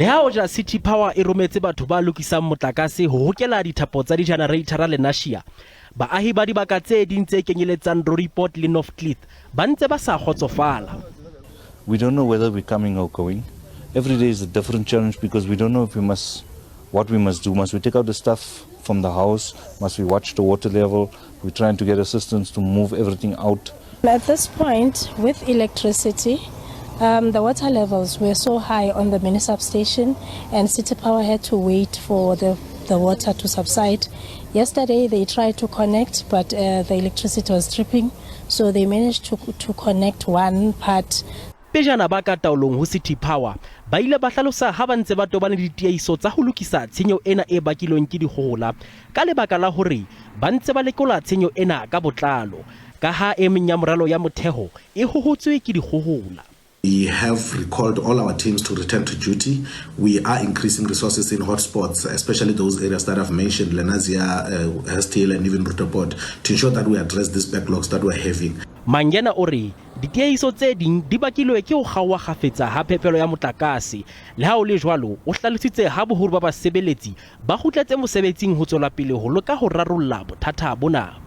Le ha hoja City Power e rometse batho ba lokisang motlakase ho hokela dithapo tsa dijenereithara Lenasia, baahi ba dibaka tse ding tse kenyeletsang Roodepoort le Northcliff ba ntse ba sa kgotsofala. We don't know whether we're coming or going. Every day is a different challenge because we don't know if we must, what we must do. Must we take out the stuff from the house? Must we watch the water level? We're trying to get assistance to move everything out. At this point, with electricity, the water levels were so high on the mini substation, and City Power had to wait for the water to subside. Yesterday, they tried to connect, but the electricity was tripping, so they managed to connect one part. Pejana ba ka taolong ho City Power ba ile ba hlalosa ha ba ntse ba tobane le ditiehiso tsa ho lokisa tshenyo ena e bakilweng ke dikgohola ka lebaka la hore ba ntse ba lekola tshenyo ena ka botlalo ka ha e meng ya moralo ya motheho e hohotswe ke dikgohola. We have recalled all our teams to return to duty. We are increasing resources in hotspots, especially those areas that I've mentioned, Lenasia, Hursthill, and even Roodepoort, to ensure that we address these backlogs that we're having. Mangena o re ditiehiso tse ding di bakilwe ke ho kgaoha kgafetsa ha phepelo ya motlakase. Le ha ho le jwalo, o hlalositse ha boholo ba basebeletsi ba kgutletse mosebetsing ho tswela pele ho leka ho rarolla bothata bona.